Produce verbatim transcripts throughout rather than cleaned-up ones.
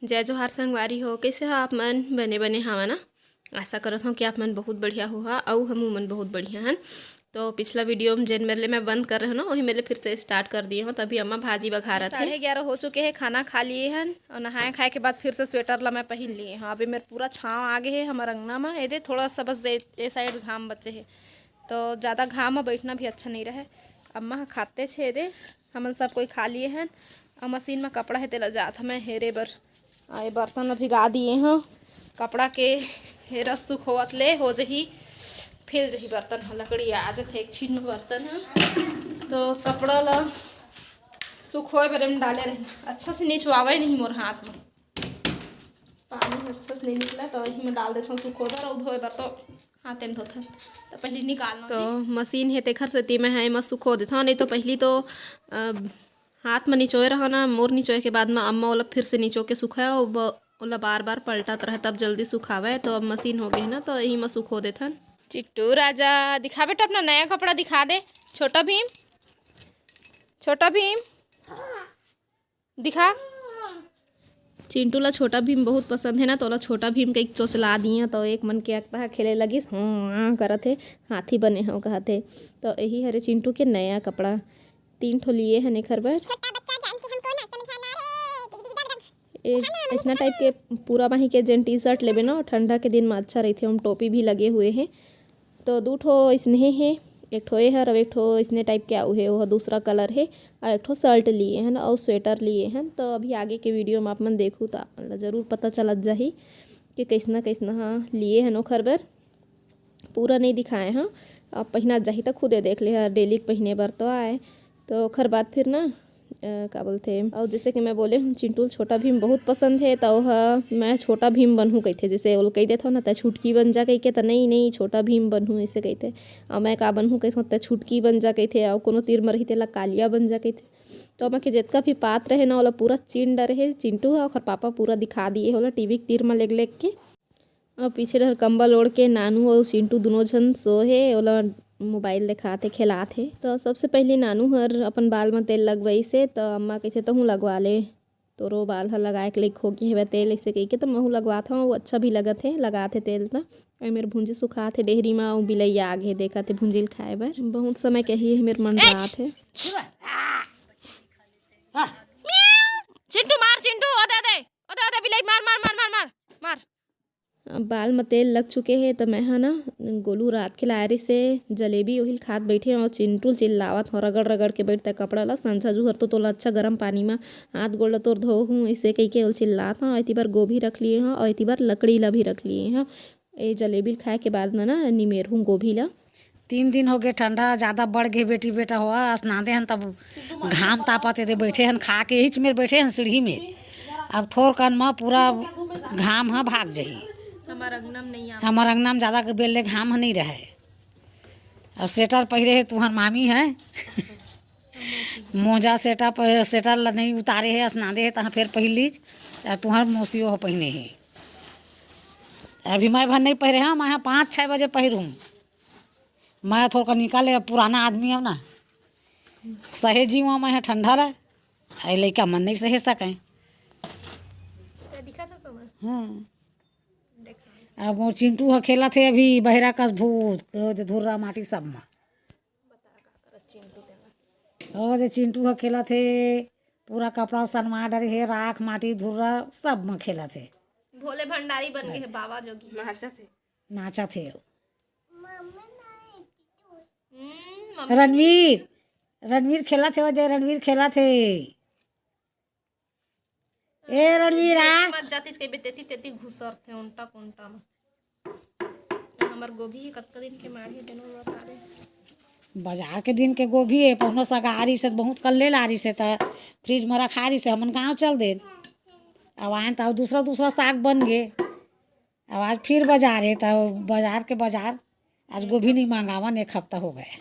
जय जोहार संगवारी हो, कइसे हो आप मन? बने बने हवा ना? आशा करत हूँ कि आप मन बहुत बढ़िया हो हा, अउ हमू मन बहुत बढ़िया हन। तो पिछला वीडियो में जेन मेर ले मैं बंद कर रहे हो ना, वही मेर ले फिर से स्टार्ट कर दिए हो। तभी अम्मा भाजी बघारत हे। साढ़े ग्यारह हो चुके हैं, खाना खा लिए हन अउ नहाए खाए के बाद फिर से स्वेटर ला मैं पहन लिए हूँ। अभी मेरे पूरा छाँव आ गए है हमर अंगना में। ये दे थोड़ा सा बस ये, ये साइड घाम बचे है, तो ज़्यादा घाम में बैठना भी अच्छा नहीं रहे। अम्मा ह खाते छे दे, हमन सब कोई खा लिए हन। अउ मशीन में कपड़ा है, तेला जात हमें हेरे बर। आ, ये बर्तन ला भिगा दिए हूँ, कपड़ा के हेरस सुखोवत ले हो जही, फैल जही बर्तन ह, लकड़ी आ जथे एक छीन में बर्तन ह। तो कपड़ा ला सुखोए बर एम डाले रही, अच्छा से निचवावे नहीं मोर हाथ में, पानी अच्छा से नहीं निकला, तो यही में डाल देथों सुखो बर, अउ धोए बर तो हाथे में धोथन। तो पहली निकालना तो जी। मशीन है, तेखर सेती मैं है एमा सुखो देथों, नहीं तो पहली तो, अ, हाथ में निचोए रहा ना, मोर निचोए के बाद में अम्मा ओला फिर से निचो के सुखाए, अउ ब-, ओला बार बार पलटत रहे, तब जल्दी सुखावे। तो अब मशीन हो गई ना, तो यही में सुखो देथन। चिट्टू राजा, दिखा बेटा, अपना नया कपड़ा दिखा दे। छोटा भीम, छोटा भीम, दिखा। चिंटू ला छोटा भीम बहुत पसंद है ना, तो ओला छोटा भीम कहिके चोचला दिए, तो एक मन के अकता ह खेले लगिस, हाँ, हाँ करत हे, हाथी बने हो कहत हे। तो यही हरे चिंटू के नया कपड़ा, तीन ठो लिए हन एखर बर। छोटा बच्चा जान के हमको ना समझाना रे, दिगदिगदगदग। ए, ऐसना टाइप के पूरा बाही के जेन टी शर्ट लेबे ना, ठंडा के दिन में अच्छा रहिथे, ओम टोपी भी लगे हुए हे। तो दू ठो इसने हे, एक ठो ए हर अउ एक ठो इसने टाइप के आऊ हे, वो दूसरा कलर हे। अउ एक ठो शर्ट लिए हन अउ स्वेटर लिए हन। तो अभी आगे के वीडियो में आप मन देखू, तो आप मन ला जरूर पता चलत जाही कि कैसना कैसना हा लिए हन ओखर बर। पूरा नहीं दिखाए हव, अब पहिना जाही त खुदे देख ले हर, डेली के पहिने बर तो आए। तो ओखर बाद फिर ना, अ, का बोलथे, अउ जैसे कि मैं बोले हूँ, चिंटू ल छोटा भीम बहुत पसंद हे, त ओह, "मैं छोटा भीम बनहूँ," कहिथे। जैसे ओला कहि देथव ना, "तैं छुटकी बन जा," कहिके, त, "नहीं, नहीं, छोटा भीम बनहूँ," ऐसे कहिथे। अउ मैं का बनहूँ कहिथव, "तैं छुटकी बन जा," कहिथे, अउ कोनो तीर म रही तेला कालिया बन जा कहिथे। तो ओमा के जतका भी पात्र हे ना, ओला पूरा चीन डरे हे चिंटू ह, ओखर पापा पूरा दिखा दिए हे ओला टीवी के तीर म लेग-लेग के। अउ पीछे डहर कंबल ओढ़ के नानू अउ चिंटू दुनों झन सो हे, ओला मोबाइल देखात हे, खेलात हे। त सबसे पहिली नानू हर अपन बाल म तेल लगवाइस हे, त अम्मा कहिथे, "तहूँ लगवा ले, तोरो बाल ह लगाए के लइक हो गे हवय तेल," अइसे कहिके, त महूँ लगवात हव, अउ अच्छा भी लगत हे, लगात हे तेल त। अउ मेर भुंजी सुखात हे डेहरी म, अउ बिलैया आ गे हे, देखत हे भुंजी ल खाए बर। बहुत समय के ही मेर मन रात हे। चिंटू मार, चिंटू, ओ दे, ओ दे, ओ दे, ओ दे, बिलाई, मार, मार, मार। अब बाल म तेल लग चुके हे, त मैं ह ना, गोलू रात के लाए रिहिस हे जलेबी, ओहिल खात बइठे हव। चिंटू ल चिल्लावत हव, "रगड़ रगड़ के बइठ तैं कपड़ा ल, संझा जुहर तो तोला अच्छा गरम पानी म हाथ गोड़ ल तोर धो हूँ," अइसे कहिके ओल चिल्लात हव। एती बर गोभी रख लिए हव अउ एती बर लकड़ी ल भी रख लिए हव। ए जलेबी ल खाए के बाद म ना निमेरहूँ गोभी ल। तीन दिन हो गए, ठंडा ज्यादा बढ़ गए बेटी बेटा होवा, असनादे हन तब घाम तापत हे, दे बैठे हन खा के, यही मेर बैठे हन सीढ़ी मेर। अब थोर कन म पूरा घाम ह भाग जही। हमार अंगना में नहीं आ। हमार अंगना में ज्यादा के बेल ले घाम ह नहीं रहे। अउ स्वेटर पहिरे हे तुहर मामी ह, मोजा स्वेटर प-, स्वेटर ल नहीं उतारे हे, असनादे हे, तहाँ फेर पहिर लीज। अउ तुहर मौसी ओह पहिने हे। अभी मैं भर नहीं पहिरे हव, मैं ह पाँच छः बजे पहिरहूँ। मैं थोड़ा निकाले, अब पुराना आदमी हव ना, सहे जीवा मैं ह ठंडा ल, अउ लइका मन नहीं सहे सके। तो दिखा था समझ। हाँ। देखा। अब वो चिंटू ह खेलत हे अभी बहिरा कस भूत, ओ दे धुर्रा माटी सब म। ओ दे चिंटू ह खेलत हे, पूरा कपड़ा सनवा डरे हे, राख माटी धुर्रा सब म खेलत हे। भोले भंडारी बन गए हे बाबा जोगी। नाचत हे। नाचत हे। हम्म, मम्मी। रणवीर, रणवीर खेलत हे, ओ दे रणवीर खेलत हे। ए रणवीर आ। मत जातिस कहिबे, तेती तेती घुसरथे ओंटा कोंटा म। हमर गोभी हे, कतका दिन के माढ़े, तेनो बता दे। बाजार के दिन के गोभी हे, पहुनो सगा आ रिहिस हे, बहुत कल्ले ला रिहिस हे, त फ्रिज म रखा रिहिस हे, हमन गाँव चल देन। अब आएन त अउ दूसरा दूसरा साग बन गे। अब आज फिर बाजार हे, त बाजार के बाजार, आज गोभी नहीं मंगावन, एक हफ्ता हो गए।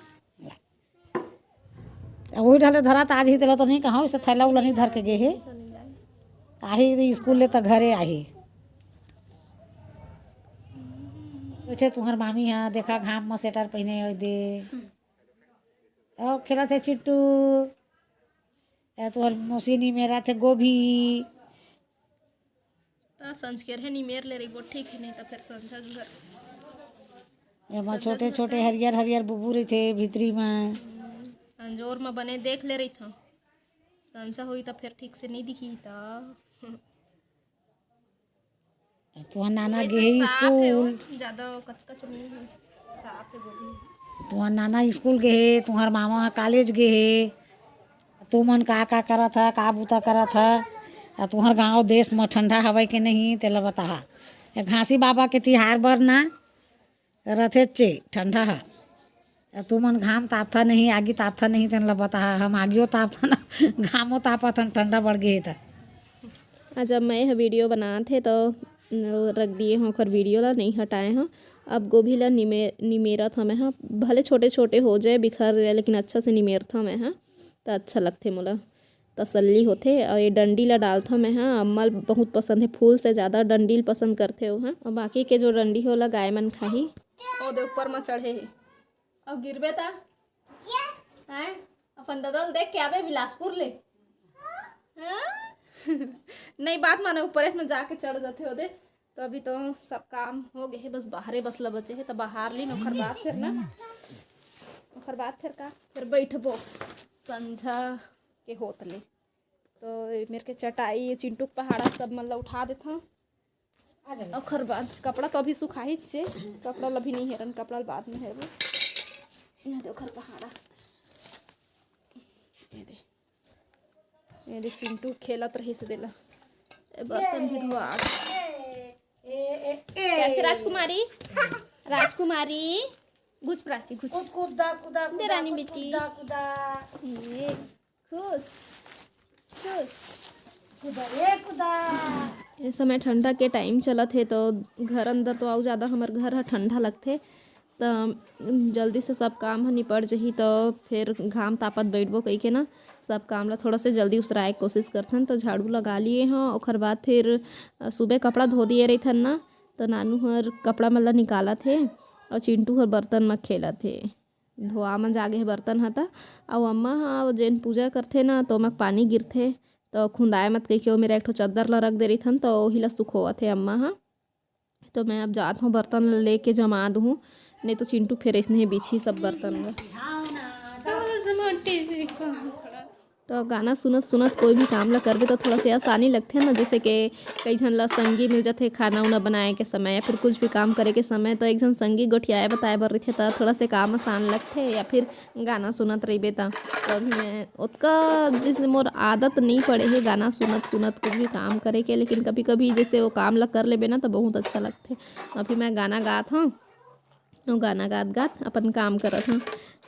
अब वही ढले धरा त आज ही तेला तो नहीं कहा, इसे थैला उला नहीं धर के गे हे। आही तो स्कूल ले त घरे आही। बैठे तुहर मामी हा, देखा घाम म स्वेटर पहिने हे दे। अउ खेलत हे चिट्टू। ए तुहर मौसी निमेरत हे गोभी। संझ के रहे निमेर ले रहिबो, ठीक है, नहीं तो फिर संझा जुहर। एमा छोटे छोटे हरियर हरियर बुबू रहिथे भीतरी में। अंजोर में बने देख ले रहिथन, संझा होई तो फिर ठीक से नहीं दिखी तो। तुहर नाना वैसे गे हे साफ है वो, स्कूल। ज्यादा कचकच नहीं है, साफ है गोभी। तुहर नाना स्कूल गे हे, तुहर मामा ह कॉलेज गे हे। तुमन का का करत ह, का बूता करत ह? आ तुहर गांव देश म ठंडा हवय के नहीं, तेला बताहा। ये घासी बाबा के तिहार बर ना रथेचे ठंडा ह। आ तुमन घाम तापथा नहीं, आगी तापथा नहीं, तेन ला बताहा। हम आगियो तापथन, घामो तापथन, ठंडा बढ़ गे हे त। आज अब मैं ह वीडियो बनात हे तो रख दिए हूँ ओखर वीडियो ला, नहीं हटाए हूँ। अब गोभी ला निमे निमेरत हूँ मैं ह, भले छोटे छोटे हो जाए, बिखर जाए, लेकिन अच्छा से निमेरत हूँ मैं ह, तो अच्छा लगथे मोला, तसल्ली होथे। और ये डंडी ला डालत हूँ मैं ह, अम्मा ल बहुत पसंद है, फूल से ज़्यादा डंडी ल पसंद करथे वो ह। और बाकी के जो डंडी हे ओला गाय मन खाही। ओ दे ऊपर म चढ़े हे, अब गिरबे ता हैं? अपन ददा ल देख के आबे बिलासपुर ले। हाँ? नहीं, बात माने, ऊपर में जाके चढ़ जाते हो दे। तो अभी तो सब काम हो गए है, बस बाहरे बस ला बचे है, तो बाहर लीन, ओखर बाद फिर ना, ओखर बाद फिर का, फिर बैठबो संझा के होत ले। तो ये मेरे के चटाई, ये चिंटू के पहाड़ा सब मन ला उठा देथन। ओखर बाद कपड़ा तो अभी सुखाही चे, कपड़ा ला भी नहीं हेरन, कपड़ा ला बाद में हेरबो। ये दे ओखर पहाड़ा, ये दे, ये दे चिंटू खेलत रहिस देला। ए, बर्तन भी धोआ। ए, ए, ए, ए। कैसे राजकुमारी? राजकुमारी, घुच प्राची, घुच। कूद, कूद, दा, कूदा, दे कूदा, रानी कूद, बेटी। कूद, दा, कूदा। ये खुश, खुश। कुदा रे कुदा। ये समय ठंडा के टाइम चलत हे, तो घर अंदर तो अउ ज़्यादा हमर घर ह ठंडा लगथे, त जल्दी से सब काम ह निपट जही, तो फिर घाम तापत बैठबो कहिके ना, सब काम ला थोड़ा से जल्दी उसराए के कोशिश करथन। तो झाड़ू लगा लिए हं, ओखर बाद फिर, अ, सुबह कपड़ा धो दिए रहिथन ना, तो नानू हर कपड़ा मन ला निकालत हे और चिंटू हर बर्तन म खेलत हे। धोआ मंजा गे हे बर्तन ह त। अउ अम्मा ह जेन पूजा करथे ना, त ओमा पानी गिरथे, त खुंदाए मत कहिके ओमेर एक ठो चद्दर ल रख दे रहिथन, त ओही ल सुखोवत हे अम्मा ह। तो मैं अब जात हूँ, बर्तन ल लेके जमा दूँ, नहीं तो चिंटू फेर अइसने बिछही सब बर्तन ल। तो गाना सुनत सुनत कोई भी काम ला करबे तो थोड़ा से आसानी लगथे ना, जैसे कि कई झन ला संगी मिल जाथे खाना उना बनाए के समय या फिर कुछ भी काम करे के समय, तो एक झन संगी गोठियाए बताए बर रहिथे, त थोड़ा से काम आसान लगथे। या फिर गाना सुनत रहिबे त, तो अभी मैं ओतका, जैसे मोर आदत नहीं पड़े हे गाना सुनत सुनत कुछ भी काम करे के, लेकिन कभी कभी जैसे वो काम ला कर लेबे ना, तो बहुत अच्छा लगथे। अभी मैं गाना गात हूँ। अउ गाना गात गात अपन काम करत हूँ।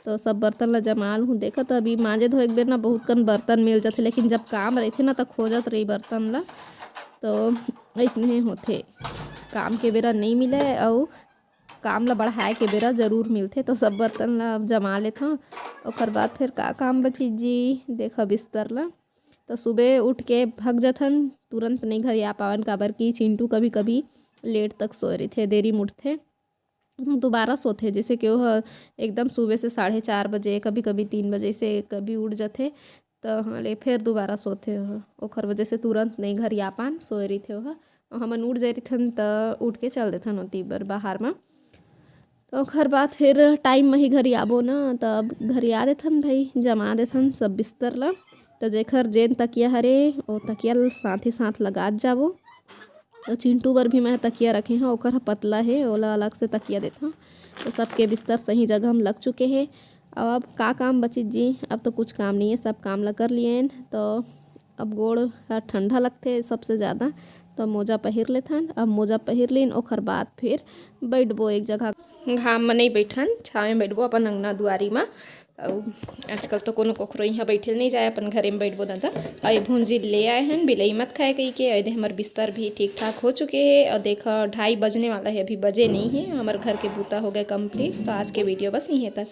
तो सब बर्तन ला जमा लूँ। देखत अभी मांजे धोए के बेर ना बहुत कन बर्तन मिल जाथे, लेकिन जब काम रहिथे ना, त खोजत रही बर्तन ला। तो अइसने होथे, काम के बेरा नहीं मिले अउ काम ला बढ़ाए के बेरा जरूर मिलथे। तो सब बर्तन ला अब जमा लेथन। ओकर बाद फिर का काम बची जी, देखा बिस्तर ला। तो सुबह उठ के भग जथन, तुरंत नहीं घरिया पावन, काबर कि चिंटू कभी कभी लेट तक सोए रहिथे, देरी में उठथे। दोबारा सोथे, जैसे कि वो ह एकदम सुबह से साढ़े चार बजे, कभी कभी तीन बजे से कभी उठ जाथे, त हाँ ले फिर दोबारा सोथे। ओह ओखर वजह से तुरंत नहीं घरिया पान, सोए रहिथे ओह। हमन उठ जाए रहिथन त उठ के चल देथन ओती बर बाहर म। तो ओखर बाद फिर टाइम म ही घरियाबो ना, तब घरिया देथन भाई, जमा देथन सब बिस्तर ला। तो जेखर जेन तकिया हरे, ओ तकिया ल साथ ही साथ लगात जाबो। तो चिंटू बर भी मैं तकिया रखे हूँ, ओकर ह पतला हे, ओला अलग से तकिया देथन। तो सबके बिस्तर सही जगह म लग चुके हे। अब, अब का काम बचिस जी, अब तो कुछ काम नहीं है, सब काम ला कर लिएन। तो अब गोड़ ह ठंडा लगथे सबसे ज़्यादा, तो मोजा पहिर लेथन। अब मोजा पहिर लीन, ओखर बाद फिर बैठबो एक जगह। घाम म नहीं बैठन, छाँव में बैठबो अपन अंगना दुआरी म। अउ आजकल तो कोनो कोखरो इहाँ बैठे ल नहीं जाए, अपन घरे में बैठबो दादा। अउ ये भूंजी ले आए हन, बिलई मत खाए कहिके। अउ ये दे हमर बिस्तर भी ठीक ठाक हो चुके हे। अउ देखा, ढाई बजने वाला है, अभी बजे नहीं है। हमर घर के बूता हो गए complete। तो आज के वीडियो बस यहीं तक।